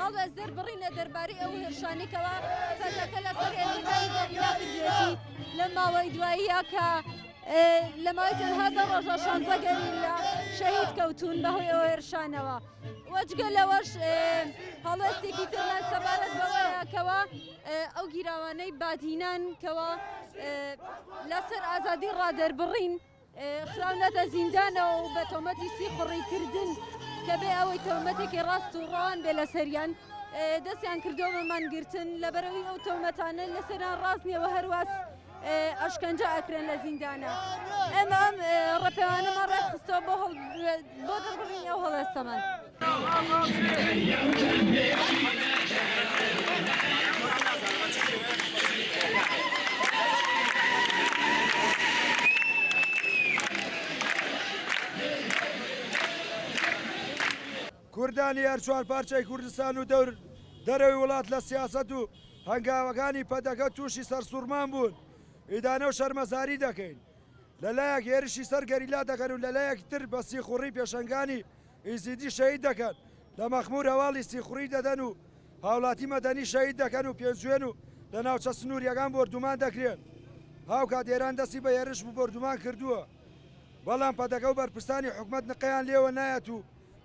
هەڵوێست دەربڕینە دەربارەی ئەو هێرشانەی کەوا پەکەکە لەسەر هێزەکانی گەریلا کردوێتی لە ماوەی دواییە کە لە ماوەی تەنها دە ڕۆژە شانزە گەریلا شەهید کەوتوون بەهۆی ئەو هێرشانەوە وەجگە لەوەش هەڵوێستێکی ترمان سەبارەت بەوەیە کەوا ئەو گیراوانەی بادینان کەوا لەسەر ئازادی ڕادەربڕین خراونەتە زیندانەوە و بە تۆمەتی سیخوڕیکردن کە بێ ئەوەی تۆمەتێکی ڕاست و ڕەوان بێ لەسەریان دەستیان کردووە بە مانگرتن لەبەرەوەی ئەو تۆمەتانە لەسەریان ڕاست نییە و هەرواس ئەشکەنجە ئەکرێن لە زیندانە ئێمە ئەم ڕێپێوانەمان ڕێکخستەوە بۆ بۆ دەربڕینی ئەو هەڵوێستەمان. کوردانی هەرچوار پارچەی کوردستان و دەور دەرەوەی وڵات لە سیاسەت و هەنگاوەکانی پەدەکە تووشی سەرسوڕمان بوون، ئیدانە و شەرمەزاری دەکەین. لە لایەک هێرشی سەر گەریلا دەکەن و لە لایەکی تر بە سیخوڕی پێشەنگانی ئیزیدی شەهید دەکەن، لە مەخمور هەواڵی سیخوڕی دەدەن و هاوڵاتی مەدەنی شەهید دەکەن و پێنجوێن و لە ناوچە سنوورییەکان بۆردومان دەکرێن. هاوکات ئێران دەستی بە هێرش و بۆردومان کردووە، بەڵام پەدەکە و بەرپرسانی حکومەت نقەیان لێوە نایەت و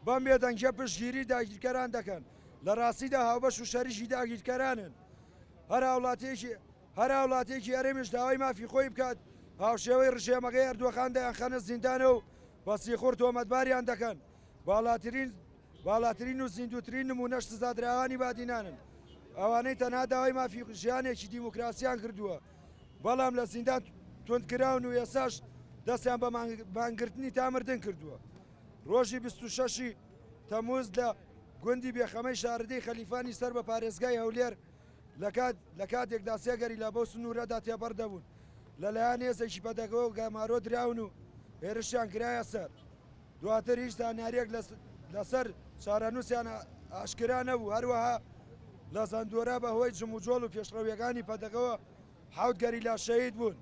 بەم بێدەنگییە پشتگیری داگیرکەران دەکەن، لە ڕاستیدا هاوبەش و شەریکی داگیرکەرانن. هەر هاوڵاتییەکی. هەر هاوڵاتیەکی هەرێمیش داوای مافی خۆی بکات، هاوشێوەی ڕژێمەکەی ئەردۆغان دەیانخەنە زیندانەوە و بە سیخوڕ تۆمەتباریان دەکەن، باڵاترین باڵاترین و زیندووترین نموونەش سزادراوانی بادینانن، ئەوانەی تەنها داوای مافی ژیانێکی دیموکراسیان کردووە، بەڵام لە زیندان توندکراون و ئێستاش دەستیان بە مانگرتنی تا مردن کردووە. ڕۆژی 26 ی تەمووز لە گوندی بێخەمەی شارەدێی خەلیفانی سەر بە پارێزگای هەولێر، لە کاتێکدا سێ گەریلا بەو سنوورەدا تێپەڕ دەبوون، لەلایەن هێزێکی پەدەکەوە گەمارۆ دراون و هێرشیان کرایە سەر. دواتر هیچ زانیارییەک لەسەر چارەنووسیان ئاشکرا نەبوو. هەروەها لە زەندۆرە بەهۆی جموجۆڵ و پێشڕەوییەکانی پەدەکەوە حەوت گەریلا شەهید بوون.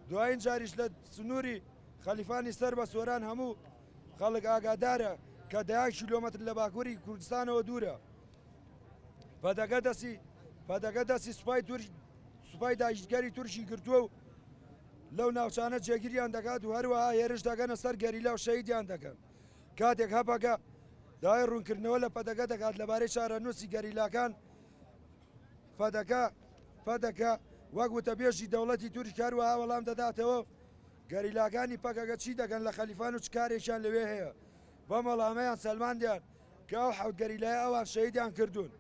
دوایین جاریش لە سنووری خەلیفانی سەر بە سۆران هەموو خەڵک ئاگادارە کە دەیان کیلۆمەتر لە باکووری کوردستانەوە دوورە. پەدەکە دەستی پەدەکە دەستی سوپای تورک سوپای داگیرکەری تورکی گرتووە و لەو ناوچانە جێگیریان دەکات و هەروەها هێرش دەکەنە سەر گەریلا و شەهیدیان دەکەن کاتێک هەپەکە داوای ڕوونکردنەوە لە پەدەکە دەکات لەبارەی چارەنووسی گەریلاکان پەدەکە پەدەکە وەک وتەبێژی دەوڵەتی تورک هەروەها وەڵام دەداتەوە گەریلاکانی پەکەکە چی دەکەن لە خەلیفان و چ کارێکیان لەوێ هەیە بەم وەڵامەیان سەلماندیان کە ئەو حەوت گەریلایە ئەوان شەهیدیان کردوون.